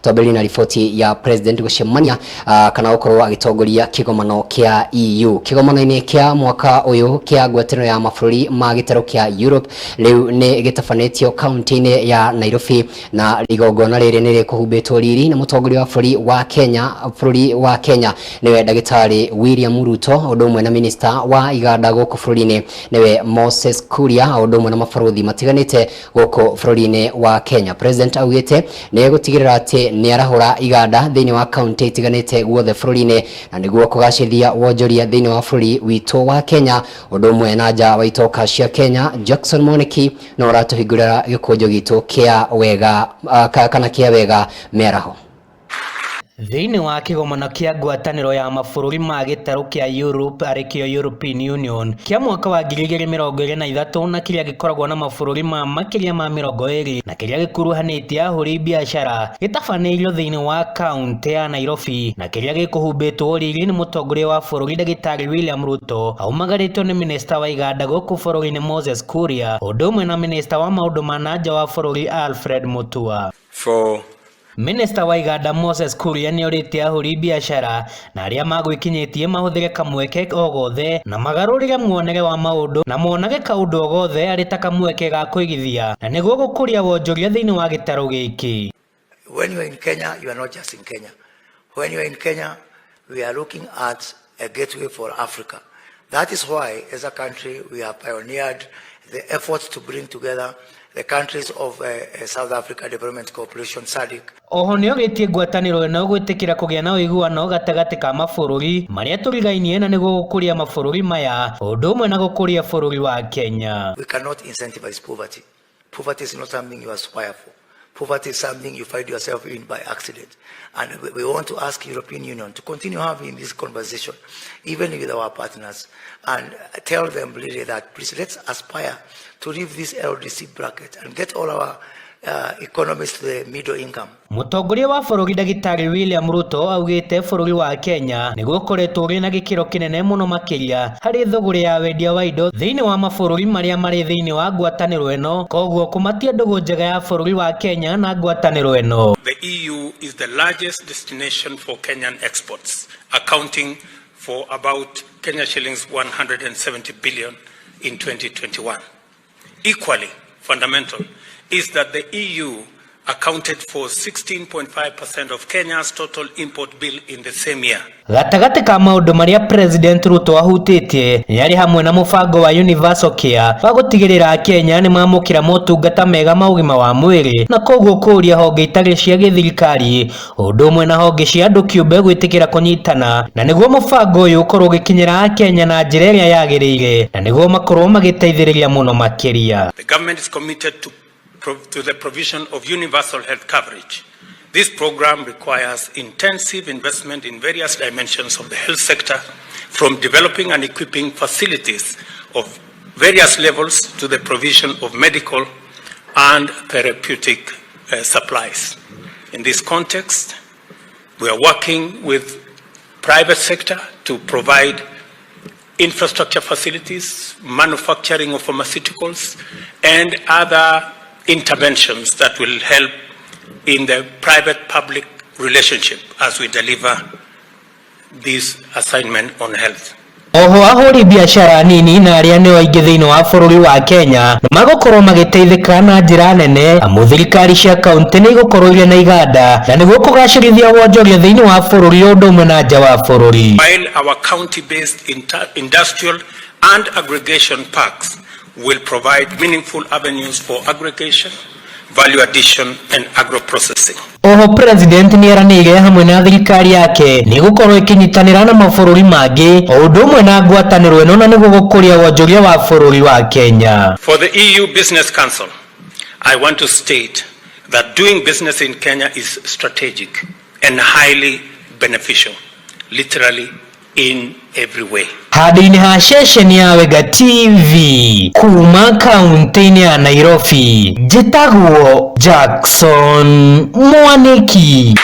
Twambĩrĩrie na riboti ya president gũcemania kana gũkorwo agĩtongoria kĩgomano kĩa EU. Kĩgomano-inĩ kĩa mwaka ũyũ kĩa ngwatanĩro ya mabũrũri ma gĩtarũ kĩa Europe rĩu nĩ gĩtabanĩtio kaunti-inĩ ya Nairobi, na igongona rĩrĩ nĩ rĩkũhumbĩtwo riri na mũtongoria wa bũrũri wa Kenya, bũrũri wa Kenya nĩwe Ndagĩtarĩ William Ruto, ũndũ ũmwe na minista wa iganda gũkũ bũrũri-inĩ nĩwe Moses Kuria, ũndũ ũmwe na mabarũthi matiganĩte gũkũ bũrũri-inĩ wa Kenya. President augĩte nĩ egũtigĩrĩra atĩ nĩ arahũra iganda thĩinĩ wa kaunti itiganĩte guothe bũrũri-inĩ na nĩguo kũgacĩrithia wonjoria thĩinĩ wa bũrũri witũ wa Kenya, ũndũ ũmwe na nja wa itoka cia Kenya. Jackson Mwaniki no ũratũhingũrĩra gĩkũnjo gitũ kĩa wega kana kĩa wega mĩaraho. Thĩinĩ wa kĩgomano kĩa ngwatanĩro ya mabũrũri ma gĩtarũ kĩa Europe arĩkĩo European Union kĩa mwaka wa 2023, na kĩrĩa gĩkoragwo na mabũrũri ma makĩria ma 20 na kĩrĩa gĩkuruhanĩtie ahũri biacara, gĩtabanĩirio thĩinĩ wa kaunti ya Nairobi, na kĩrĩa gĩkũhumbĩtwo riri nĩ mũtongoria wa bũrũri Ndagĩtarĩ William Ruto, aumagarĩtio nĩ minista wa iganda gũkũ bũrũri-inĩ Moses Kuria, ũndũ ũmwe na minista wa maũndũ ma na nja wa bũrũri Alfred Mutua. For Minista wa iganda Moses Kuria nĩ orĩtie ahũri biacara na arĩa magwĩkinyĩtie mahũthĩre kamweke o gothe na magarũrĩre muonere wa maũndũ na monage kaũndũ o gothe arĩ ta kamweke ga kũigithia na nĩguo gũkũria wonjoria thĩinĩ wa gĩtarũ gĩkĩ. When you are in Kenya, you are not just in Kenya. When you are in Kenya, we are looking at a gateway for Africa. That is why, as a country, we have pioneered the efforts to bring together the countries of South Africa Development Cooperation, SADC. Oho nĩ orĩtie ngwatanĩro ĩno gwĩtĩkĩra kũgĩa na ũiguano gatagatĩ ka mabũrũri marĩa tũrigainie na nĩguo gũkũria mabũrũri maya, ũndũ ũmwe na gũkũria bũrũri wa Kenya. We cannot incentivize poverty. Poverty is not something you aspire for. Poverty is something you find yourself in by accident. And we want to ask European Union to continue having this conversation, even with our partners, and tell them really that please let's aspire to leave this LDC bracket and get all our economies to the middle income. Mũtongoria wa bũrũri Ndagĩtarĩ William Ruto augĩte bũrũri wa Kenya nĩguo ũkoretwo ũrĩ na gĩkĩro kĩnene mũno makĩria harĩ thũgũrĩ ya wendia wa indo thĩinĩ wa mabũrũri marĩa marĩ thĩinĩ wa ngwatanĩro ĩno, koguo kũmatia ndũgũ njega ya bũrũri wa Kenya na ngwatanĩro ĩno. The EU is the largest destination for Kenyan exports, accounting for about Kenya shillings 170 billion in 2021. Equally fundamental is that the EU accounted for 16.5% of Kenya's total import bill in the same year. Gatagatĩ ka maũndũ marĩa President Ruto ahutĩtie nĩ arĩ hamwe na mũbango wa Universal Care wa gũtigĩrĩra Akenya nĩ mamũkĩra motungata mega ma ũgima wa mwĩrĩ, na koguo kũũria honge itarĩ cia gĩthirikari ũndũ ũmwe na honge cia andũ kĩũmbe gwĩtĩkĩra kũnyitana na nĩguo mũbango ũyũ ũkorwo ũgĩkinyĩra Akenya na njĩra ĩrĩa yagĩrĩire na nĩguo makorwo magĩteithĩrĩria mũno makĩria. The government is committed to the provision of universal health coverage. This program requires intensive investment in various dimensions of the health sector, from developing and equipping facilities of various levels to the provision of medical and therapeutic supplies. In this context, we are working with private sector to provide infrastructure facilities, manufacturing of pharmaceuticals, and other interventions that will help in the private-public relationship as we deliver this assignment on health. Oho ahũri biacara nini na arĩa nĩo aingĩ thĩinĩ wa bũrũri wa Kenya nĩ magũkorwo magĩteithĩka na njĩra nene, amu thirikari cia kaunti nĩ igũkorwo irĩ na iganda na nĩguo kũgacĩrithia wonjoria thĩinĩ wa bũrũri ũndũ ũmwe na nja wa bũrũri. While our county-based industrial and aggregation parks will provide meaningful avenues for aggregation, value addition and agro-processing. Oho President nĩ eranĩire hamwe na thirikari yake nĩ gũkorwo ĩkĩnyitanĩra na mabũrũri mangĩ o ũndũ ũmwe na ngwatanĩro ĩno na nĩguo gũkũria wonjoria wa bũrũri wa Kenya. For the EU Business Council, I want to state that doing business in Kenya is strategic and highly beneficial, literally in every way. Handũ-inĩ ha ceceni ya Wega TV kuma kaunti-inĩ ya Nairobi, njĩtagwo Jackson Mwaniki.